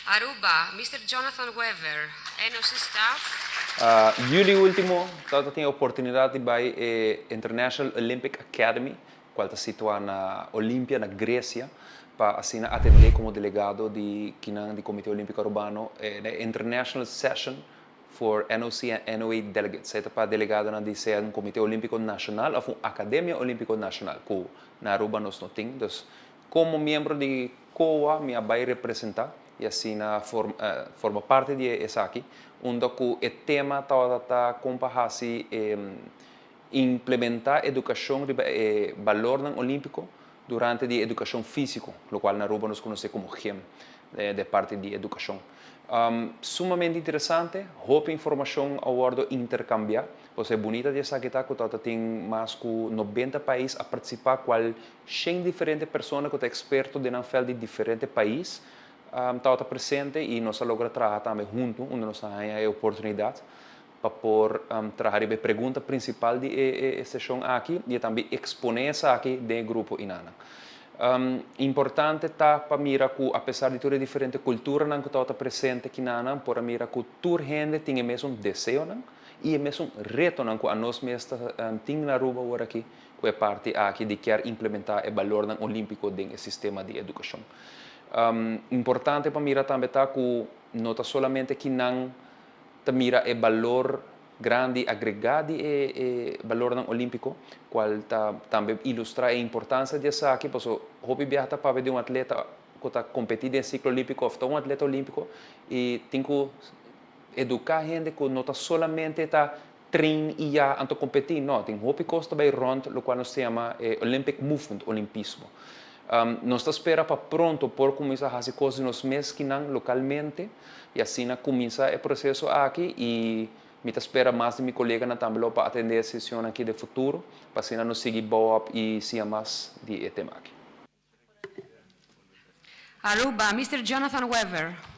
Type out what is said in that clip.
Aruba, Mr. Jonathan Wever, NOC staff. Juli ultimo, tabatin e oportunidad di bay e International Olympic Academy, cual ta situa na Olympia, na Grecia, pa asina atende como delegado di kinan di Comite Olimpico Arubano e International Session for NOC and NOA Delegates. Esey ta pa delegadonan di sea un Comite Olimpico Nacional of un Academia Olimpico Nacional, cu na Aruba nos no tin. Dus, como miembro di COA mi a bay representa y asina forma parti di esaki, unda cu e tema tabata ta con pa haci implementa educacion riba e balornan olimpico durante di educacion fisico, locual na Aruba nos conoce como gym, de parti di educacion. Sumamente interesante, hopi informacion a wordo intercambia. Pues e bunita di esaki ta cu tabata tin mas cu 90 pais a participa, cual 100 diferente persona cu ta experto den nan veld di diferente pais tabata presente y nos a logra traha tambe hunto, unda nos a haya e oportunidad pa por traha riba e pregunta principal di e sesion aki y tambe expone esaki den e grupo inana. Importante ta pa mira cu apesar di tur e diferente culturanan cu tabata presente kinanan, por a mira cu tur hende tin e mesun deseonan y e mesun retonan cu anos mes ta tin na Aruba awor aki cu e parti aki di kier implementa e balornan olimpico den e sistema di educacion. Importante pa mira tambe ta cu no ta solamente kinan ta mira e balor grandi agrega di e balornan olimpico, cual ta tambe ilustra e importancia di esaki, paso hopi biaha ta papia di un atleta cu ta competi den ciclo olimpico of ta un atleta olimpico y tin cu educa hende cu no ta solamente ta train y ya anto competi, no, tin hopi cos ta bay rond locual nos ta yama e Olympic Movement, olimpismo. Nos ta spera pa pronto por cuminsa haci cos di nos mes kinan localmente y asina cuminsa e proceso aki y mi ta spera mas di mi coleganan tambe lo pa atende e sesion aki den futuro pa asina nos sigui bouw op y siña mas di e tema aki. Aruba, Mr. Jonathan Wever.